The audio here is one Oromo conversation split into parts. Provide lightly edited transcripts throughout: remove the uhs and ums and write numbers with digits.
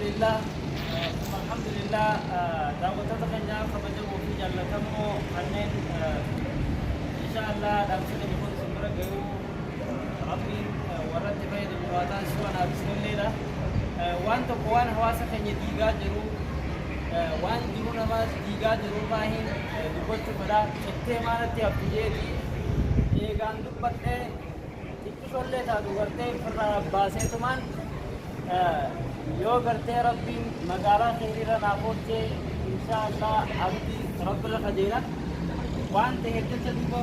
Alhamdulillah, alhamdulillah, daawwattoota keenya kabajamoo fi jaallatamoo kanneen insha Allah dhaamsi keenya kun isin bira ga'uu Rabbiin warra itti fayyadamu waa taasisu anaaf isinilleedha. Waan tokko waan hawaasa keenya diigaa jiru, waan jiru nama diigaa jiru irraa hin dubbachuu fedha. Cittee maalatti hafti jeeti eegaan dubbadhee xiqqishollee taatu gartee ofirraa baaseetumaan yoo gartee Rabbiin magaalaa keetirra naaf oolchee insha Allah abdii Rabbirra kajeela. Waan ta'eef jecha duuba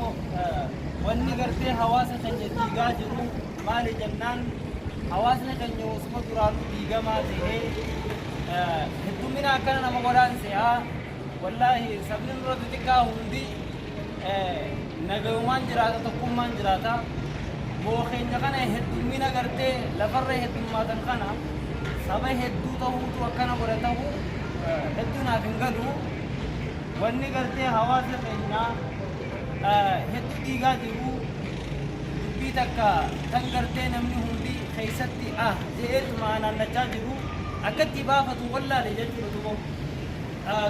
wanni gartee hawaasa keenya diigaa jiru maali jennaan, hawaasni keenya osuma duraanuu diigamaa ta'ee heddumina akkana nama godhaan se'aa. Wallaahi sabni nurra xixiqqaa hundi nagayumaan jiraata, tokkummaan jiraata. Moo keenya kana heddummina gartee lafarra heddummaatan kana saba hedduu ta'uutu akkana godha ta'uu hedduu naaf hin galu. Wanni gartee hawaasa keenya hedduu diigaa jiru dubbii takka tan gartee namni hundi keessatti ah je'eetuma naannachaa jiru akka itti baafatu wallaale jechuudha duuba.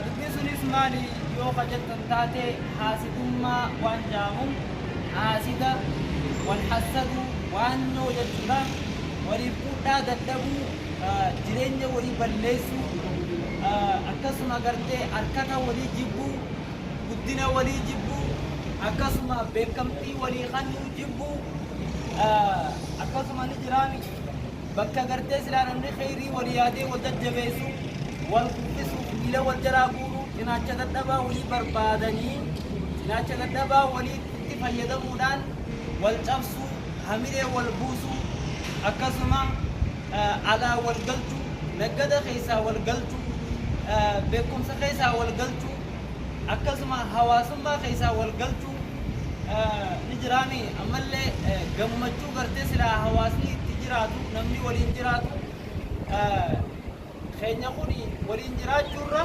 Dubbiin sunis maali yoo ka jettan taate, haasidummaa waan ja'amu, haasida, wal hassaduu, waanyoo jechuudha. Waliif quudhaa dadhabuu, jireenya walii balleessuu, akkasuma gartee arkata walii jibbuu, guddina walii jibbuu, akkasuma beekamtii walii kennuu jibbuu, akkasuma ni jiraami. Bakka gartee silaa namni kheyrii wal yaadee wal jajjabeessu, wal kuffisuuf miila wal jalaa guuruu, cinaacha dadhabaa walii barbaadanii cinaacha dadhabaa waliitti fayyadamuudhaan wal cabsuu, hamilee wal buusuu, akkasuma alaa wal galchuu, naggada keessaa wal galchuu, beekumsa keessaa wal galchuu, akkasuma hawaasummaa keessaa wal galchuu ni jiraami. Ammallee gammachuu gartee silaa hawaasni itti jiraatu, namni waliin jiraatu keenya kun waliin jiraachuurra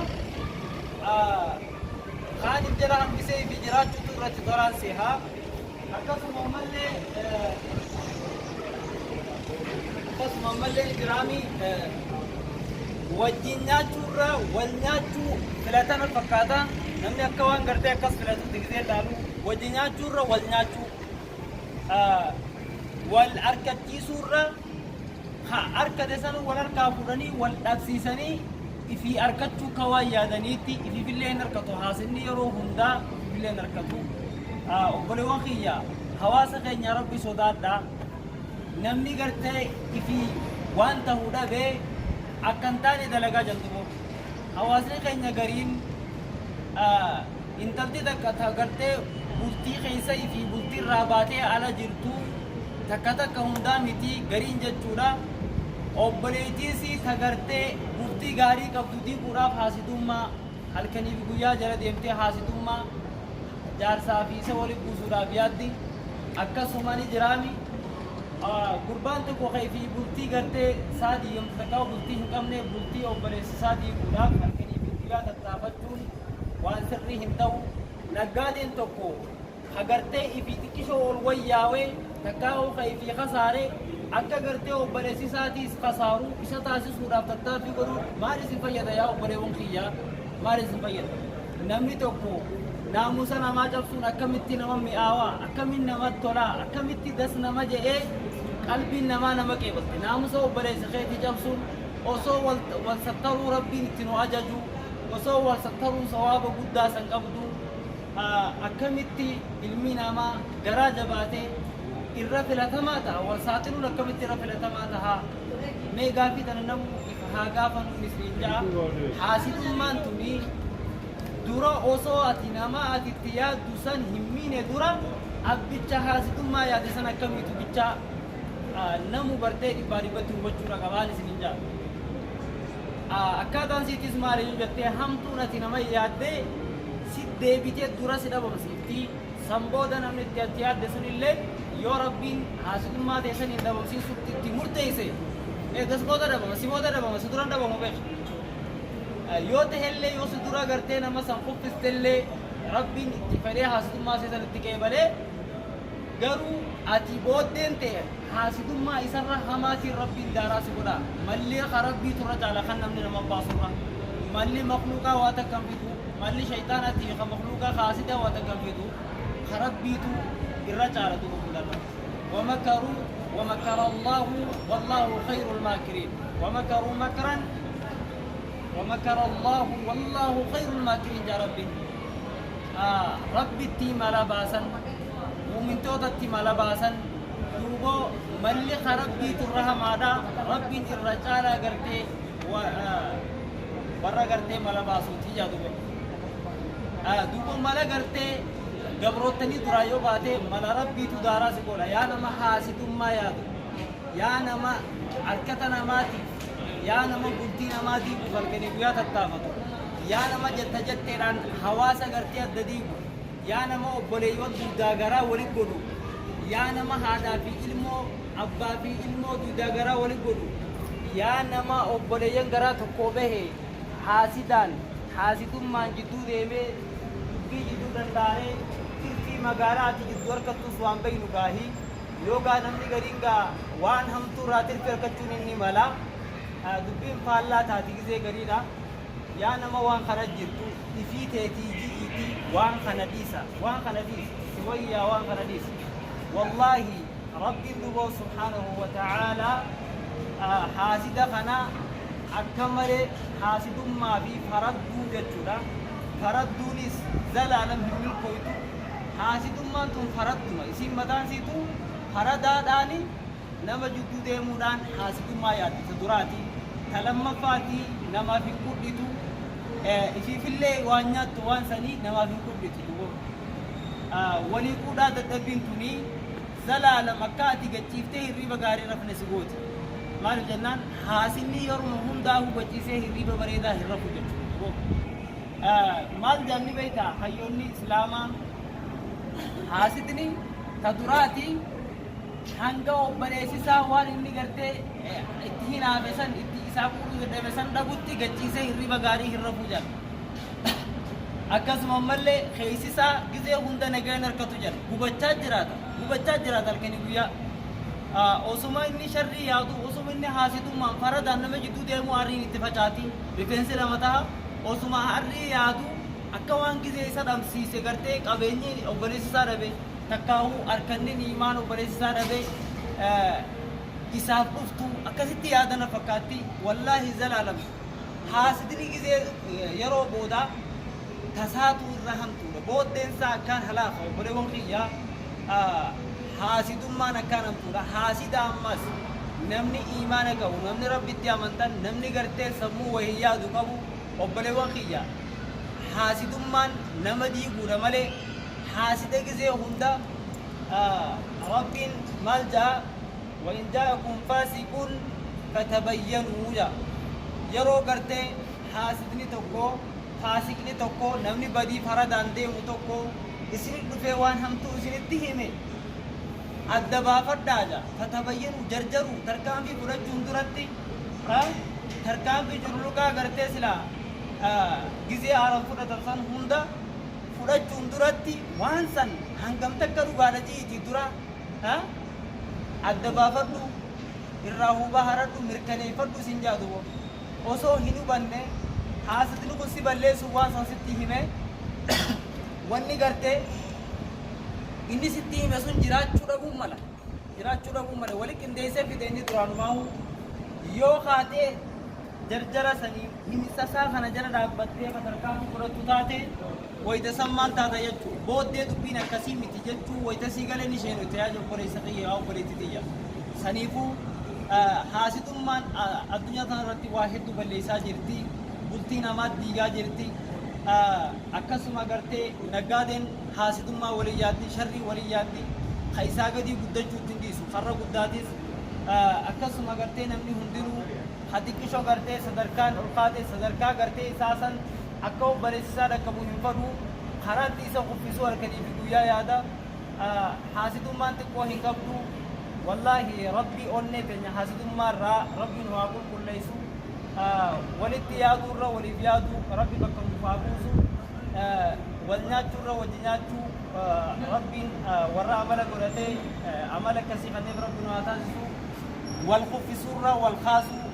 kaaniif jala hambisee fi jiraachuutu irratti tolaan seehaa. Akkasuma ammallee ni jiraami, wajjin nyaachuurra wal nyaachuu filatan fakkaata. Namni akka waan gartee akkas filatutti gisee ilaalu, wajjin nyaachuurra wal nyaachuu, wal arkachiisuurra ha arkate san wal harkaa fuudhanii wal dhabsiisanii ifii arkachuu ka waan yaadaniitti ifiifillee hin arkatu. Haasinni yeroo hundaa ifiifillee hin arkatu. Obboleewwan kiyya, hawaasa keenya Rabbi sodaadha. Namni gartee ifii waan ta'uu dhabee akka hin taane dalagaa jaltumo. Hawaasni keenya gariin intalti takka ta gartee bultii keessa ifii bultii irraa baatee ala jirtu takka takka, hundaa miti, gariin jechuudha, obboleettiisii ta gartee bultii gaarii qabdu diiguudhaaf haasidummaa halkanii fi guyyaa jala deemtee haasidummaa jaarsaa fi isa waliin buusuudhaaf yaaddi. Akkasuma ni jiraami, gurbaan tokko kan fi bultii gartee isaa diigamtu takka bultii hin qabne bultii obboleessi isaa diiguudhaaf halkanii fi guyyaa tattaafachuun waan sirrii hin ta'u. Naggaadeen tokko ka gartee ifii xiqqishoo ol wayyaawee takkaa ka ifii kasaare akka gartee obboleessi isaatiis kasaaru isa taasisuudhaaf tattaaffii godhuun maal isin fayyada? Yaa obboleewwan kiyyaa, maal isin fayyada? Namni tokko naamusa namaa cabsuun akkamitti nama mi'aawaa, akkamiin nama tolaa, akkamitti das nama je'ee qalbiin namaa nama qeebalte? Naamusa obboleessa keetii cabsuun osoo wal sattaruu Rabbiin itti nu ajaju, osoo wal sattaruun sawaaba guddaa san qabdu, akkamitti ilmi namaa garaa jabaatee irra filatamaa ta'a? Wal saaxiluun akkamitti irra filatamaa ta'a? Mee gaafii tana namu if haa gaafannu isiniin ja'a. Haasidummaan tuni dura osoo ati nama ati itti yaaddu san hin miine dura abbicha haasidummaa yaade san akkamiitu bicha namu bartee dhibbaa dhibbatti hubachuudha qabaan isiniin ja'a. Akkaataan siitis maali yoo jettee, hamtuun ati nama yaaddee si deebitee dura si dhabamsiifti. San booda namni itti ati yaadde sunillee yoo Rabbiin haasidummaa ta'e saniin dhabamsiisutti itti murteesse, eegas booda dhabama, si booda dhabama, si duran dhabamu beeka. Yoo ta'ellee, yoo si dura gartee nama san kuffistellee, Rabbiin itti fedhee haasidummaa see san itti qeebalee Garuu ati booddeen tee haasidummaa isarra hamaatiin Rabbiin daaraa si godha. Malli ka Rabbiitu irra caala kan namni nama baasurra. Malli makhluuqaa waa takka hin fidu. Malli shayxaanaatii fi ka makhluuqaa ka haasidaa waa takka hin fidu. Ka Rabbiitu irra caala duuba hundarra. Wamakaruu wamakara Allaahu wallaahu khayrul maakiriin. Wamakaruu makran wamakara Allaahu wallaahu khayrul maakiriin jaa Rabbiin. Rabbitti mala baasan, mu'mintootatti mala baasan, duuba malli ka Rabbiitu irra hamaadha, Rabbiin irra caalaa gartee warra gartee mala baasuuti jaa duuba. Duuba mala gartee gabroottanii duraa yoo baate mala Rabbiitu daaraa si godha. Yaa nama haasidummaa yaadu, yaa nama harkata namaatiif, yaa nama bultii namaa diiguuf halkanii guyyaa tattaafatu, Yaa nama jetta jetteedhaan hawaasa gartee adda diigu, yaa nama obboleeywan dugdaa garaa wali godhu, yaa nama haadhaa fi ilmoo, abbaa fi ilmoo dugdaa garaa wali godhu, yaa nama obboleeyyan garaa tokkoo bahe haasidaan, haasidummaan jidduu deemee dubbii jidduu dhandhaanee tirfii magaalaa ati jidduu arkattuus waan beeynu gaahi. Yoo gaa namni gariin gaa waan hamtuu irraa tirfii arkachuun inni mala. Dubbiin faallaa taati gizee gariidha. Yaa nama waan kana jirtu ifii teetii ji'iitii waan kana dhiisa waan kana dhiisi si wayyaa waan kana dhiisi wallaahi rabbiin duba subhaanahu wa ta'aalaa haasida kana akka malee haasidummaa fi faradduu jechuudha faradduunis zalaalam hin milkooytu haasidummaan tun faradduma isiin mataan siitu faradaadhaani Nama jidduu deemuudhaan haasidummaa yaaddi ta duraati. Ta lammaffaati namaaf hin qudhitu. Ifiifillee waan nyaattu waan sanii namaaf hin qudhitu duuba. Walii quudhaa dadhabbiin tuni zalaalam akka ati gachiiftee hirriiba gaarii rafne si gooti. Maaliif jennaan haasinni yeruma hundaahuu gachiisee hirriiba bareedaa hin rafu jechuudha duuba. Maal jedhan ni beektaa hayyoonni Islaamaa haasidni ta duraati hanga obboleessi isaa waan inni gartee itti hinaafe san itti isaa quudhuu dadhabe san dhabutti gachiisee hirriba gaarii hin rafuu jedha. Akkasuma ammallee keessi isaa gizee hunda nagaya hin harkatu jedha. Gubachaa jiraata. Gubachaa jiraata halkanii guyyaa. Osuma inni sharrii yaadu, osuma inni haasidummaan faradaan nama jidduu deemuu arriin itti facaati. Rifeensi lama taha. Osuma arrii yaadu akka waan gizee isa dhabsiise gartee qabeenyi obboleessi isaa dhabe. Takkaahuu arkanni ni'imaan obboleessa isaa dhabe isaaf dhuftu akkasitti yaada na fakkaatti. Wallaahi zalaalam haasidni gizee yeroo boodaa tasaatu irra hamtuudha. Booddeen isaa akkaan halaaka obboleewwan kiyya haasidummaan akkaan hamtuudha. Haasida ammas namni iimaana qabu namni rabbitti amantan namni gartee sammuu wahii yaadu qabu obboleewwan kiyya haasidummaan nama diiguudha malee Haasida gizee hunda Rabbiin maal ja'a wa in jaa'akum faasiqun fatabayyanuu ja'a. Yeroo gartee haasidni tokko faasiqni tokko namni badii faradaan deemu tokko isinit dhufee waan hamtuu isinitti hime adda baafadhaa ja'a. Fatabayyanuu jarjaruu tarkaanfii fudhachuun duratti tarkaanfii cululuqaa gartee silaa gizee aaran fudhatan san hunda fudhachuun duratti waan san hangam takka dhugaadha ji'iitii dura adda baafadhu irraa hubaa haradhu mirkaneeffadhu sin ja'a duuba osoo hin hubanne haasidni kun si balleessuuf waan san sitti hime wanni gartee inni sitti hime sun jiraachuu dhabuu mala jiraachuu dhabuu mala wali qindeessee fide inni duraanumaa'u yoo kaatee Jarjara sanii himsa isaa kana jala dhaabbattee ka tarkaanfii fudhattu taate wayta san maal taata jechuu booddee dubbiin akkasii miti jechuu wayta sii galee ni sheenoyta yaa obboleessa kiyya yaa obboleetti tiyya saniifuu haasidummaan addunyaa tana irratti waa hedduu balleessaa jirti bultii namaa diigaa jirti akkasuma gartee naggaadeen haasidummaa walii yaaddi sharrii walii yaaddi ka isaa gadii guddachuutti hin dhiisu karra guddaatis akkasuma gartee namni hundinuu Ka xiqqisho gartee sadarkaan ol kaate sadarkaa gartee isaa san akka obboleessi isaa dhaqqabu hin fadhu. Karaatti isa kuffisuu halkanii fi guyyaa yaada. Haasidummaan xiqqoo hin qabdu. Wallaahi Rabbi onnee teenya haasidummaa irraa Rabbi nu haa qulqulleessu. Walitti yaaduu irra waliif yaaduu Rabbi bakka nuuf haa buusu. Wal nyaachuu irra wajji nyaachuu. Rabbiin warra amala godhatee amala akkasii kanneen Rabbi nu haa taasisu. Wal kuffisuurraa wal kaasuu,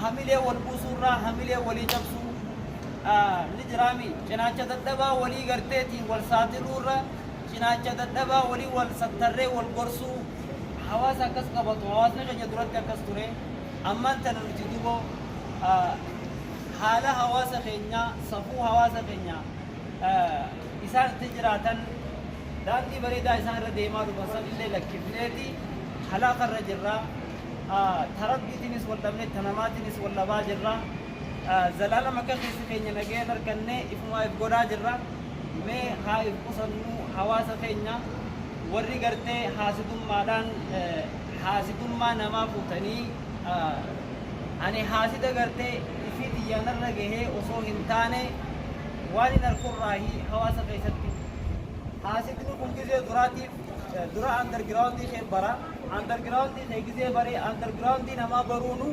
hamilee wal buusuurraa hamilee walii cabsuu ni jiraami. Cinaacha dadhabaa walii garteetiin wal saaxiluurra cinaacha dadhabaa walii wal sattarree wal gorsuu, hawaasa akkas qabatu. Hawaasni keenya duratti akkas ture. Ammaan tana nuti duboo haala hawaasa keenyaa, safuu hawaasa keenyaa isaan itti jiraatan, daandii bareedaa isaan irra deemaa dhufan sanillee lakkifneeti halaaka irra jirra. Ta Rabbiitiinis wal dhabne, ta namaatiinis wal dhabaa jirra. Zalaalam akka keessi keenya nagayaan arganne ifumaa if godhaa jirra. Mee haa if qusannu. Hawaasa keenya warri gartee haasidummaadhaan haasidummaa namaa fuutanii, ani haasida gartee ifii xiyyaanarra gahee osoo hin taane waan hin arkurraahi. Hawaasa keessatti haasidni kun gizee duraatiif dura undergroundii kee bara, undergroundii kee gizee baree, undergroundii namaa baruunu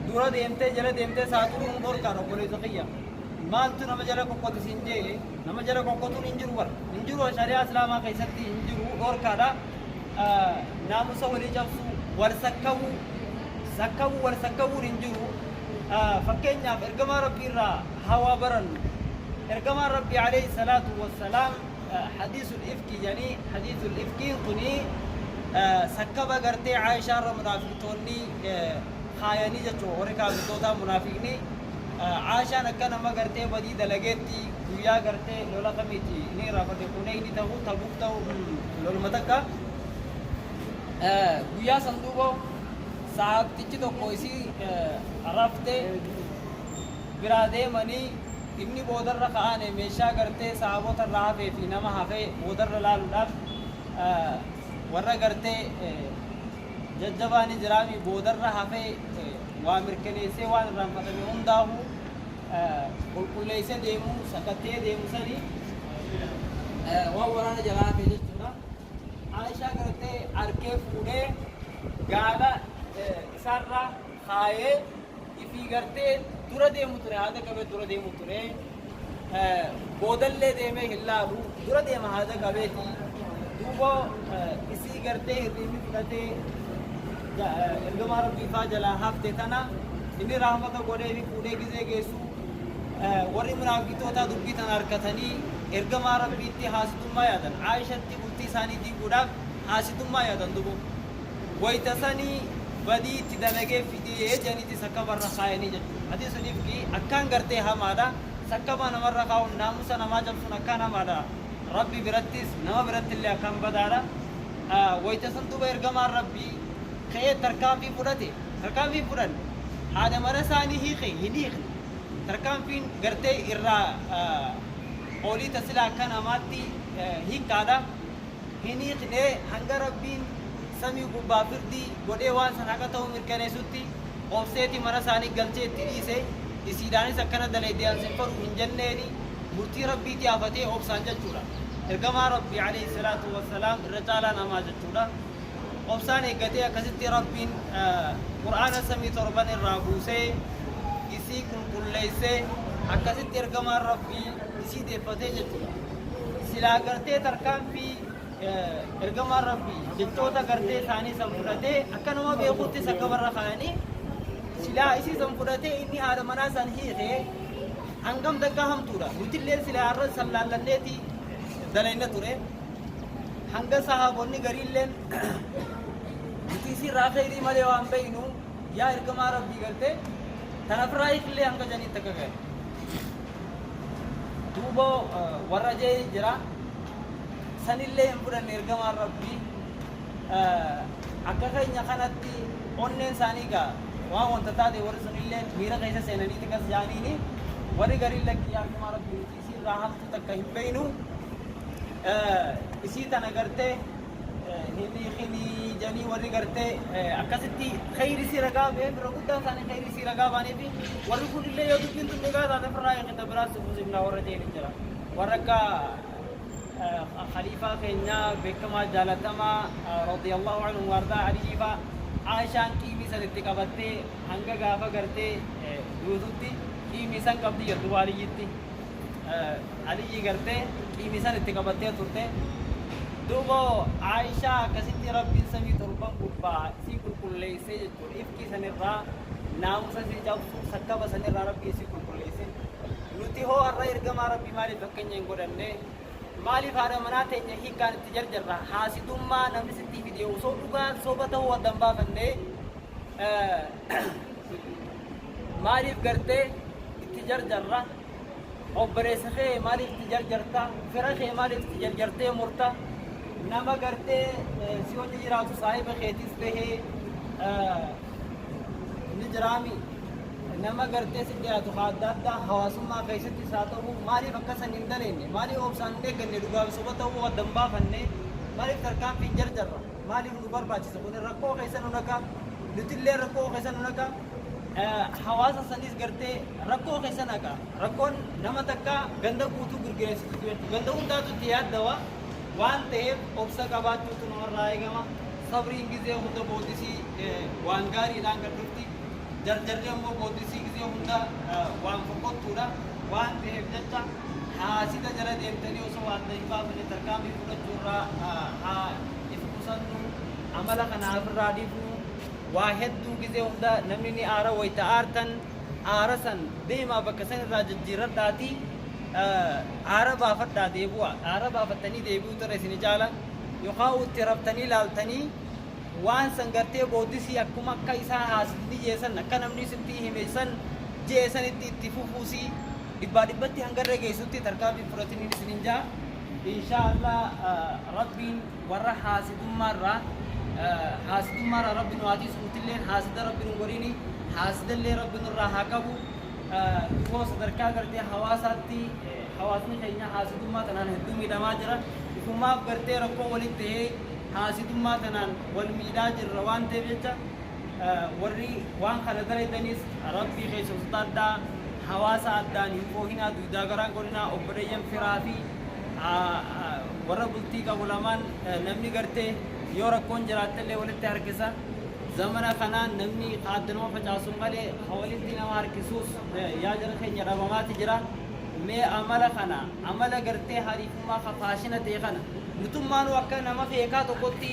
dura deemtee jala deemtee saaxiluun dhorkaan. Obboleessa kiyya, maaltu nama jala kokkotu siin jee? Nama jala kokkotuun hin jiru bara, hin jiru. Shari'aa Islaamaa keessatti hin jiru, dhorkaadha. Naamusa walii cabsuu, wal sakkabuu, sakkabuu, wal sakkabuun hin jiru. Fakkeenyaaf, ergamaa Rabbii irraa hawaa barannu. Ergamaan Rabbii alayhi salaatu wassalaam hadiisul ifki jedhanii, hadiisul ifkiin kuni sakkaba gartee Aayishaa irra munaafiqtoonni kaayanii jechuudha. Warri kaafirtootaa munaafiqni Aayishaan akka nama gartee badii dalageetti guyyaa gartee lola kamiiti ni irraanfate, Huneyni ta'uu, Tabuuk ta'uu, loluma takka. Guyyaa san duuba sahaabtichi tokko isii rafte biraa deemanii, inni boodarra ka'aane meeshaa gartee sahaabota irraa hafee fi nama hafee boodarra laaluudhaaf, warra gartee jajjabaa ni jiraami, boodarra hafee waa mirkaneessee waan irraanfatame hundaahu qulqulleessee deemu, sakattee deemu sani waan waraana jalaa hafe jechuudha. Aishaa gartee arkee fuudhee gaala isaarra kaayee ifii gartee dura deemu ture, haada qabee dura deemu ture. Boodallee deemee hin laalu, dura deema haada qabeeti. Duuba isii gartee hirriibni fudhatee ergamaa Rabbii faa jalaa hafte tana inni rahmata godhee fi fuudhee gizee geessu, warri munaafiqtootaa dubbii tana harkatanii ergamaa Rabbiitti haasidummaa yaadan. Aayishatti bultii isaanii diiguudhaaf haasidummaa yaadan. Dubu wayta sanii badii itti dalagee fidee jedhaniiti sakkabarra kaayanii jechuudha. Hadiisul ifki akkaan gartee hamaadha. Sakkaba namarra kaa'uun, naamusa namaa cabsuun akkaan hamaadha. Rabbi birattis nama biratti illee akkaan badaadha. Wayta san duba ergamaan Rabbii ka'ee tarkaanfii fudhate. Tarkaanfii fudhanne. Haadha mana isaanii hiike hin hiikne. Tarkaanfiin gartee irraa olii tasila akka namaatti hiikkaadha. Hin hiikne hanga Rabbiin samii gubbaa firdii godhee waan san haqa ta'uu mirkaneessutti obseeti mana isaanii galchee itti dhiise. Isiidhaanis akkana dalayde an sin fadhu hin jenneeni, murtii Rabbiitti hafatee obsaan jechuudha. Ergamaa Rabbii alayhi salaatu wassalaam irra caalaa namaa jechuudha. Obsaan eeggatee akkasitti Rabbiin Qur'aana samii torban irraa buusee isii qulqulleessee akkasitti ergamaan Rabbii isii deeffatee jechuudha. Silaa gartee tarkaanfii ergamaan Rabbii jechoota gartee isaanii san fudhatee akka nama beekuttis akka barra kaayanii, silaa isii san fudhatee inni haadha manaa san hiikee hangam takka hamtuudha. Nutillee silaa har'a san laallanneeti dalayna ture. Hanga sahaabonni gariilleen nuti isii irraa kheyrii malee waan beeynu, yaa ergamaa Rabbii, gartee tan ofirraa hiikillee hanga janiitti akka gahe. Duuba warra jee jira. Sanillee hin fudhanne ergamaan Rabbii. Akka keenya kanatti onneen isaanii gaa waan wanta taate, warri sunillee miira keessa seenaniiti kas jaaniini. Warri gariin lakki, yaa ergamaa Rabbii, nuti isii irraa hamtuu takka hin beeynu, isii tana gartee hin hiikinii janii. Warri gartee akkasitti kheyri isii ragaa ba'ee bira guddaan isaanii kheyri isii ragaa ba'anii fi warri kun illee yoo dubbiin tun dhugaa taate ofirraa hiikita biraas fuusifnaa warra jeen hin jira. Warra akka khaliifaa keenyaa beekamaa jaalatamaa radiyallahu anhu waardaa Aliyyi faa, Aishaan qiimii san itti qabattee hanga gaafa gartee duututti qiimii san qabdi jedhu. Aliyyitti Aliyyi gartee Qiimii san itti qabattee turte. Duuba Aayishaa akkasitti Rabbiin samii torban gubbaa isii qulqulleessee jechuudha. Ifkii sanirraa naamusa isii cabsuu sakkaba sanirraa Rabbi isii qulqulleesse. Nuti hoo har'a ergamaa Rabbii maaliif fakkeenya hin godhanne? Maaliif haadha manaa teenya hiikkaan itti jarjarra? Haasidummaa namni sitti fide osoo dhugaan soba ta'uu adda hin baafanne maaliif gartee itti jarjarra? Obboleessa kee maaliif itti jarjarta? Fira kee maaliif itti jarjartee murta? Nama gartee si wajji jiraatu saahiba keetis tahee ni jiraami. Nama gartee si dhiyaatu haa adda addaa hawaasummaa keessattis haa ta'u maaliif akka san hin daleenne? Maaliif obsaan hin eegganne dhugaa fi soba ta'uu adda hin baafanne? Maaliif tarkaanfii hin jarjarra? Maaliif nu barbaachisa? Kun rakkoo keessa nu naqa. Nutillee rakkoo keessa nu naqa. Hawaasa sanis gartee rakkoo keessa naqa. Rakkoon nama takkaa ganda guutuu girgireessitu jechuudha. Ganda hundaatu itti yaaddawa waan ta'eef obsa qabaachuutu namarraa eegama. Sabriin gizee hunda booddisii waan gaariidhaan gad dhufti. Jarjarri ammoo booddisii gizee hunda waan fokkottuudha. Waan ta'eef jecha haasida jala deemtanii osoo waan hin baafanne tarkaanfii fudhachuurraa haa if qusannu. Amala kana ofirraa dhiifnu. Waa hedduu gizee hunda namni ni aara wayta aartan aara san deemaa bakka san irraa jijjiirradhaatii aara baafadhaa deebi'aa. Aara baafattanii deebi'uutu irra isini caala. Yookaan itti rabtanii laaltanii waan san gartee booddisii akkuma akka isaa haasidni jee san akka namni sitti hime san jee sanitti itti fufuusii dhibbaa dhibbatti hanga irra geessutti tarkaanfii fudhatiniin isinin jaa. Inshaa Allah Rabbiin warra haasidummaarraa haasidummaarraa Rabbi nu haa tiisu nutilleen haasida Rabbi nu godhini haasidallee Rabbi nurraa haa qabu dhufoo sadarkaa gartee hawaasaatti hawaasni keenya haasidummaa tanaan hedduu miidhamaa jira ifumaaf gartee rakkoo walitti ta'ee haasidummaa tanaan wal miidhaa jirra waan ta'eef jecha warri waan kana dalaydanis Rabbii keessa sodaadhaa hawaasa addaan hin foohinaa dugdaa garaan godhinaa obboleeyyan firaa fi warra bultii qabu lamaan namni gartee yoo rakkoon jiraattellee walitti harkisa. Zamana kanaan namni adda nama facaasu malee ka walitti nama harkisuus yaa jara keenya dhabamaati jira. Mee amala kana amala gartee hariifummaa ka faashina ta'e kana nutummaanuu akka nama feekaa tokkotti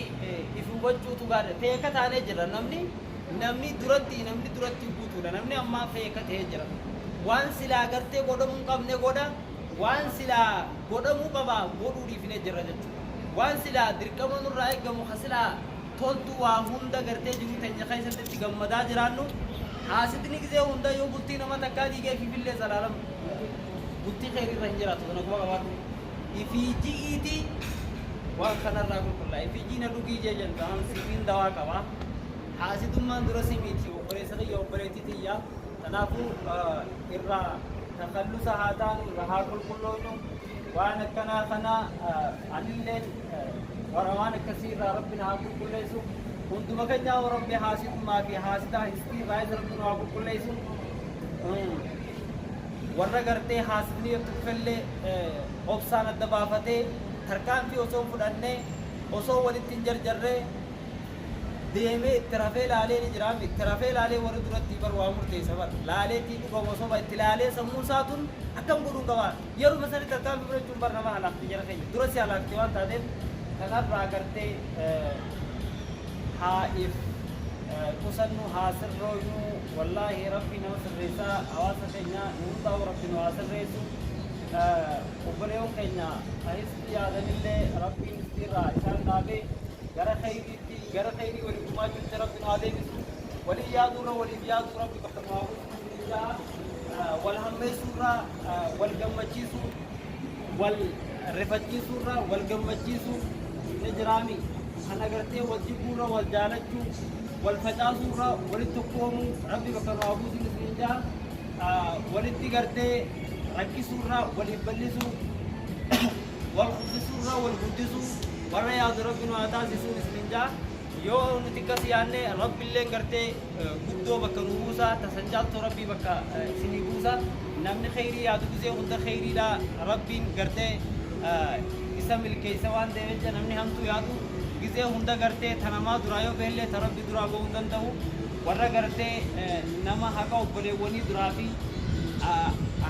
if hubachuutu gaariidha. Feeka taanee jira namni namni duratti namni duratti guutuudha namni ammaa feeka ta'ee jira. Waan silaa gartee godhamuu hin qabne godha. Waan silaa godhamuu qaba godhuu dhiifnee jirra jechuudha. Waan silaa dirqama nurraa eeggamu ka silaa toltuu waa hunda gartee jiruu teenya keessatti itti gammadaa jiraannu haasidni gizee hunda yoo bultii nama takkaa diigee ifiifillee zalaalam bultii kheyrii irra hin jiraatu kana quba qabaadhu. Ifii ji'iitii waan kanarraa qulqullaa ifii jiina dhugii jee jentaan sifiin dawaa qaba. Haasidummaan dura si miti obboleessa kiyya obboleettii tiyya kanaafuu irraa Takhallusa haa taanu, irra haa qulqullooynu. Waan akkanaa kana anilleen warra waan akkasii irraa Rabbi na haa qulqulleessu. Hunduma keenyaa Rabbi haasidummaa fi haasidaa histii irraa isa Rabbi nu haa qulqulleessu. Warra gartee haasidni itti dhufellee obsaan adda baafatee tarkaanfii osoo hin fudhannee osoo walitti hin jarjarree deemee itti rafee laalee ni jiraam itti rafee laalee warri duratti bar waa murteessa bar laaleetii dhugama soba itti laalee sammuun isaa tun akkam godhuun qaba yeruma sanitti tarkaanfii fudhachuun bar nama halaakti jara keenya dura si halaakti waan taateef kanarraa gartee haa if qusannu haa sirrooynu wallaahi rabbi nama sirreessaa hawaasa keenya nu hundaa'u rabbi nu haa sirreessu obboleewwan keenya histi yaadanillee rabbiin histiirraa isaan dhaabee Gara kheyriitti, gara kheyrii waliif gumaachuutti Rabbi nu haa deebisu. Walii yaaduurra waliif yaaduu Rabbi bakka nu haa buusu isiniin ja'a. Wal hammeessuurra wal gammachiisuu, wal rifachiisuurra wal gammachiisuu ni jiraami. Kan agartee wal jibbuurra wal jaalachuu, wal facaasuurra walitti tokkoomuu Rabbi bakka nu haa buusu isiniin ja'a. Walitti gartee rakkisuurra waliif bal'isuu wal kuffisuurra wal guddisuu warra yaadu Rabbi nu haa taasisuun isinin ja'a. Yoo nuti akkas yaadne Rabbilleen gartee guddoo bakka nu buusa tasan caaltuu Rabbii bakka isinii buusa. Namni kheyrii yaadu gizee hunda kheyriidha Rabbiin gartee isa milkeessa waan ta'eef jecha namni hamtuu yaadu gizee hunda gartee ta namaa duraa yoo bahellee ta Rabbi duraa bahuu hin danda'u. Warra gartee nama haqa obboleewwanii duraa fi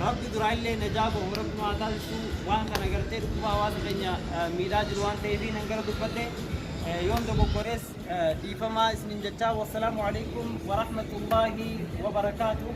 Rabbi duraa illee najaa godhu, Rabbi nu haa taasisu. Waan kana gartee dhukkuba hawaasa keenya miidhaa jiru waan ta'eef nan gara dubbadhe. Yoon dogoggorees dhiifamaa isinin jechaa, wassalaamu alaikum warahmatullaahi wabarakaatu.